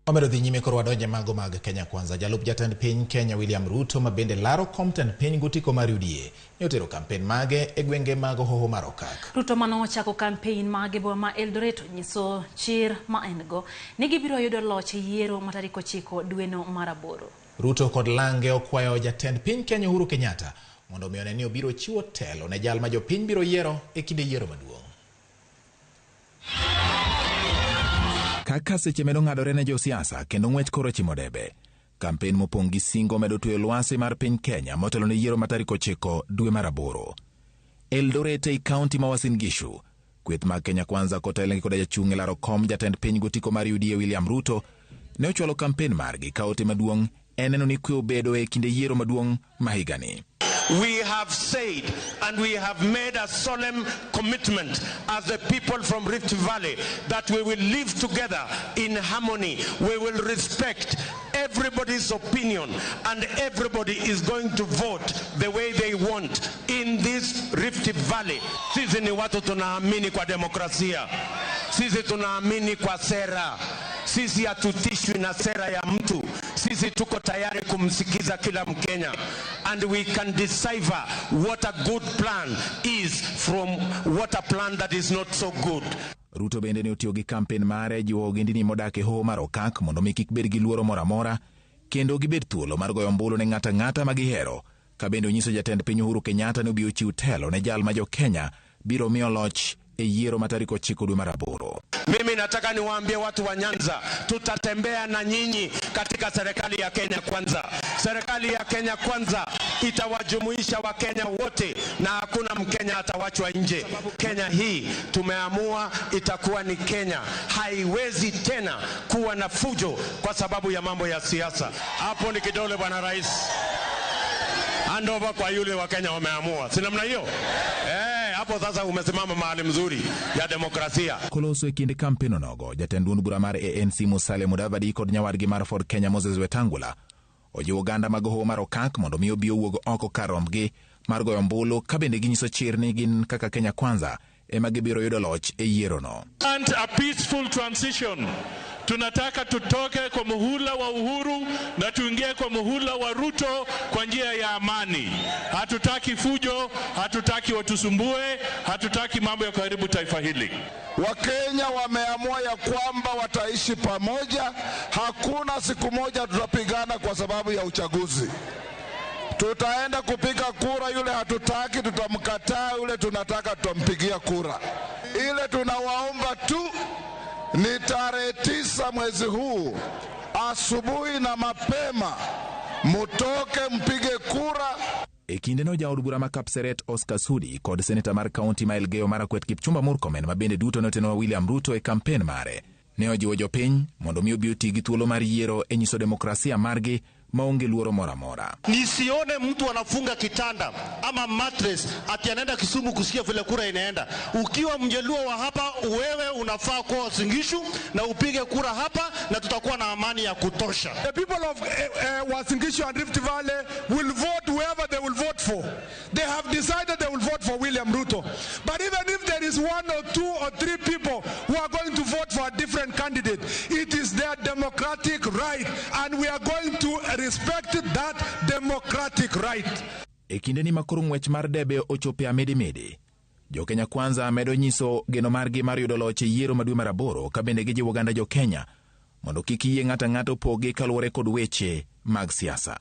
Wamedo dhi nyime koro wadonje mago mag Kenya Kwanza. Jalup jatend piny Kenya William Ruto ma bende laro kom tend piny gotiko mar UDA ne otero kampen mage e gwenge mag Hoho mar Okak. Ruto mane ochako kampein mage e boma ma Eldoret onyiso chir ma en go ni gibiro yudo loch e yiero ma tarik 9 dweno mar 8. Ruto kod lange okwayo jatend piny Kenya Uhuru Kenyatta mondo omi one ni obiro chiwo telo ne jal ma jopiny biro yiero e kinde yiero maduong'. Kaka seche medo ng'adore ne josiasa kendo ng'wech koro chimo debe, kampen mopong' gi singo medo tweyo lwasi mar piny Kenya motelo ne yiero ma tarik 9 dwe mar 8. Eldoret ei kaunti ma Uasin Gishu, kweth mag Kenya Kwanza kotelnegi koda jachung' e laro kom jatend piny gotiko mar UDA William Ruto ne ochwalo kampen margi ka ote maduong' en neno ni kwe obedo e kinde yiero maduong' ma higani. We have said and we have made a solemn commitment as the people from Rift Valley that we will live together in harmony. We will respect everybody's opinion and everybody is going to vote the way they want in this Rift Valley. Sisi ni watu tunaamini kwa demokrasia. Sisi tunaamini kwa sera. Sisi hatutishwi na sera ya mtu. Sisi tuko tayari kumsikiza kila Mkenya and we can decipher what a good plan is from what a plan that is not so good. Ruto bende ne otiyo gi kampen mare jiwo ogendini modak e hoho mar Okak mondo mi kik bed gi luoro moro amora kendo gibed thuolo mar goyo ombulu ne ng'ato ang'ata ma gihero ka bende onyiso jatend piny Uhuru Kenyatta ni obiro chiw telo ne jal ma jo Kenya biro miyo loch e yiero ma tarik 9 dwe mar 8. Mimi nataka niwaambie watu wa Nyanza, tutatembea na nyinyi katika serikali ya Kenya Kwanza. Serikali ya Kenya Kwanza itawajumuisha Wakenya wote na hakuna Mkenya atawachwa nje. Kenya hii tumeamua itakuwa ni Kenya, haiwezi tena kuwa na fujo kwa sababu ya mambo ya siasa. Hapo ni kidole, Bwana Rais. Hand over kwa yule Wakenya wameamua, si namna hiyo? Hapo sasa umesimama mahali mzuri ya demokrasia. Koloso e kinde kampen onogo, jatend duond bura mar ANC Musalia Mudavadi kod nyawadgi mar Ford Kenya Moses Wetangula ojiwo oganda mag hoho mar Okak mondo mi obi owuog oko kar rombgi mar goyo ombulu ka bende ginyiso chir ni gin kaka Kenya Kwanza ema gibiro yudo loch e yierono. And a peaceful transition. Tunataka tutoke kwa muhula wa Uhuru na tuingie kwa muhula wa Ruto kwa njia ya amani. Hatutaki fujo, hatutaki watusumbue, hatutaki mambo ya kuharibu taifa hili. Wakenya wameamua ya kwamba wataishi pamoja. Hakuna siku moja tutapigana kwa sababu ya uchaguzi. Tutaenda kupiga kura, yule hatutaki tutamkataa, yule tunataka tutampigia kura. Ile tunawaomba tu ni tarehe 9 mwezi huu asubuhi na mapema mutoke mpige kura. E kindeno jaod bura ma Kapseret Oscar Sudi kod seneta mar kaunti ma Elgeyo Marakwet Kipchumba Murkomen ma bende duto ne oteno William Ruto e kampen mare ne ojiwo jopiny mondo mi obi oti gi thuolo mar yiero e nyiso demokrasia margi maonge luoro moro amora. Nisione mtu anafunga kitanda ama mattress ati anaenda Kisumu kusikia vile kura inaenda. Ukiwa Mjaluo wa hapa, wewe unafaa kuwa Uasin Gishu na upige kura hapa, na tutakuwa na amani ya kutosha. The people of Uasin Gishu and Rift Valley will vote whoever they will vote for. They have decided they will vote for William Ruto. But even if there is 1 or 2 or 3 people who are going to vote for a different candidate, it is their democratic right, and we are going to respect that democratic right. E kindeni ma koro ng'wech mar debe ochopo e amidimidi, jo Kenya Kwanza medo nyiso geno margi mar yudo loch e yiero ma dwe mar 8 ka bende gijiwo oganda jo Kenya mondo kik yie ng'ato ang'ata opogi kaluwore kod weche mag siasa.